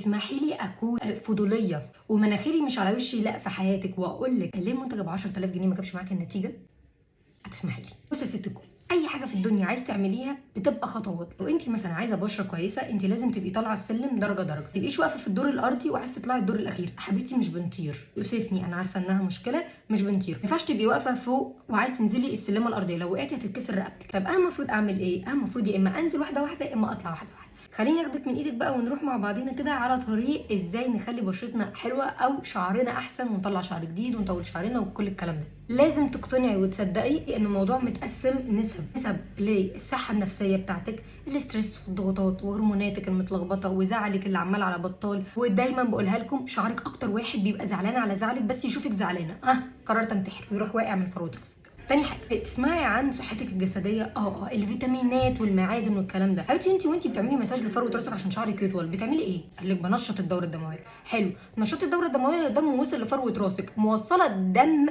اسمحي لي اكون فضوليه ومناخيري مش على وشي لا في حياتك، واقول لك ليه المنتج ب 10000 جنيه ما جابش معاك النتيجة؟ هتسمحي لي. بصي يا ست الكل، اي حاجة في الدنيا عايز تعمليها بتبقى خطوات. لو انت مثلا عايزه بشره كويسة، انت لازم تبقي طالعه السلم درجه درجه، ما تبقيش واقفة في الدور الارضي وعايزه تطلعي الدور الاخير. حبيبتي مش بنطير، يوسفني انا عارفه انها مشكلة، مش بنطير. ما ينفعش تبقي واقفة فوق وعايزه تنزلي السلمه الارضية، لو وقعتي هتتكسر رقبتك. طب انا المفروض اعمل ايه؟ انا المفروض يا اما انزل واحدة واحدة يا اما اطلع واحدة واحدة. خليني اخدك من ايدك بقى ونروح مع بعضينا كده على طريق ازاي نخلي بشرتنا حلوة او شعرنا احسن، ونطلع شعر جديد ونطول شعرنا وكل الكلام ده. لازم تقتنعي وتصدقي ان الموضوع متقسم نسب، نسب للصحة النفسية بتاعتك، ال stress والضغوطات وهرموناتك المتلخبطه وزعلك اللي عمال على بطال. ودايما بقولها لكم، شعرك اكتر واحد بيبقى زعلان على زعلك، بس يشوفك زعلانة قررت انتحر ويروح واقع من فروه راسك. تاني حاجة، تسمعي عن صحتك الجسدية، الفيتامينات والمعادن والكلام ده. حبيبتي انت وانت بتعملي مساج لفروه راسك عشان شعرك يطول بتعملي ايه؟ قال لك بنشط الدورة الدموية. حلو، نشاط الدورة الدموية، الدم وصل لفروه راسك، موصله الدم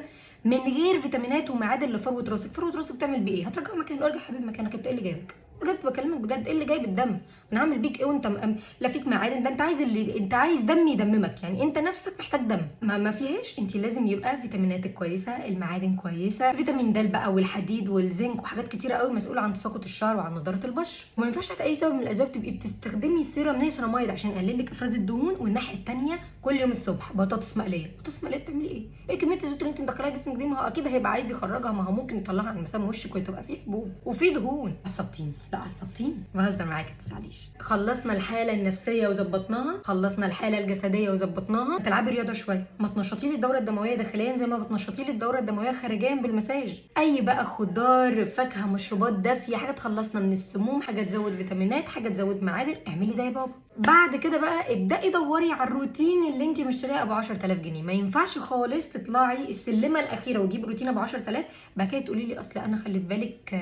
من غير فيتامينات ومعادن لفروه راسك، فروه راسك تعمل بيه ايه؟ هترجعه مكانه. ارجع حبيبي مكانك، انت ايه اللي جايبك؟ بجد بكلمك بجد، ايه اللي جايب الدم؟ انا هعمل بيك ايه وانت لا فيك معادن؟ ده انت عايز اللي انت عايز دم يدممك، يعني انت نفسك محتاج دم. ما فيهاش. انت لازم يبقى فيتاميناتك كويسة، المعادن كويسة، فيتامين د بقى والحديد والزنك وحاجات كتيرة قوي مسؤولة عن تساقط الشعر وعن نضاره البشرة. وما ينفعش تحت اي سبب من الاسباب تبقي بتستخدمي serum niacinamide عشان يقلل لك افراز الدهون، والناحية الثانية كل يوم الصبح بطاطس مقلية. بطاطس مقلية بتعملي ايه؟ ايه كمية الزيوت اللي انت مدخلاها جسمك دي؟ ما هو اكيد هيبقى عايز يخرجها، ما هو ممكن يطلعها عن مسام وشك وتبقى فيه حبوب وفي دهون. عصبتيني، لا عصبتيني، بهزر معاكي ما تزعليش. خلصنا الحالة النفسية وظبطناها، خلصنا الحالة الجسدية وظبطناها. تلعبي رياضة شوية، ما تنشطي لي الدورة الدموية داخليا زي ما بتنشطي لي الدورة الدموية خارجيا بالمساج. اي بقى خضار، فاكهة، مشروبات دافيه، حاجة تخلصنا من السموم، حاجة تزود فيتامينات، حاجة تزود معادن، اعملي ده يا بابا. بعد كده بقى ابدأي دوري على الروتين اللي انت مشتريه ابو 10000 جنيه. ما ينفعش خالص تطلعي السلمه الاخيرة وتجيبي روتين ابو 10000 بعد كده تقولي لي اصل انا خلي في بالك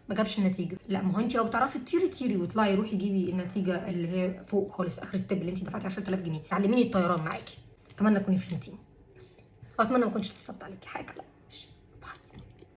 ما جابش النتيجة. لا، ما هو انت لو بتعرفي تطيري طيري واطلعي روحي جيبي النتيجة اللي هي فوق خالص، اخر step اللي انت دفعتي 10000 جنيه. علميني الطيران معاكي. اتمنى تكوني فهمتيني بس، واتمنى ما اكونش اتصلت عليكي حاجة. لا.